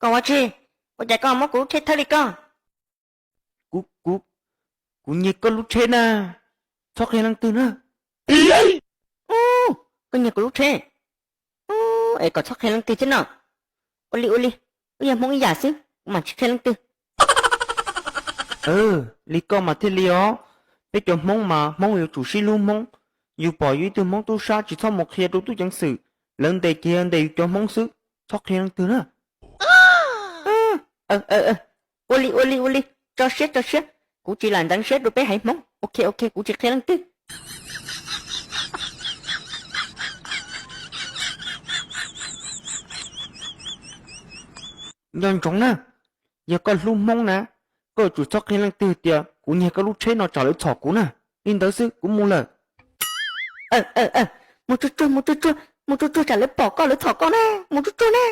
Koj ua tsi? Ua cas koj muab kuv lub tsheb thawb li koj? Kuv, kuv, kuv nyiag koj lub tsheb na, txhob qhia leej twg na. Ub, koj nyiag kuv lub tsheb, es kom txhob qhia leej twg thiab no. Ua li ua li, wb yog Hmoob ib yam xwb, kuv mam tsis qhia leej twg. Li koj mas thiaj li os. Peb cov Hmoob mas Hmoob yuav tsum sib hlub Hmoob. Yus pom yus ib tug Hmoob tub sab tsis txhob mus qhia rau tub ceev xwm, lawv ntes ces yog ntes yus cov Hmoob xwb, txhob qhia leej twg na. Ua li ua li ua li, tso siab tso siab, kuv tsis lam ntxeev siab rau peb haiv Hmoob. Ok ok, kuv tsis qhia leej twg. Nco ntsoov na, yog koj hlub Hmoob na, koj yuav tsum txhob qhia leej twg tias kuv nyiag koj lub tsheb no tsam lawv txhom kuv na. Li ntawd xwb, kuv mus lawm. Mus tsuag tsuag, mus tsuag tsuag, mus tsuag tsuag tsam lawv pom koj lawv txhom koj na, mus tsuag tsuag na.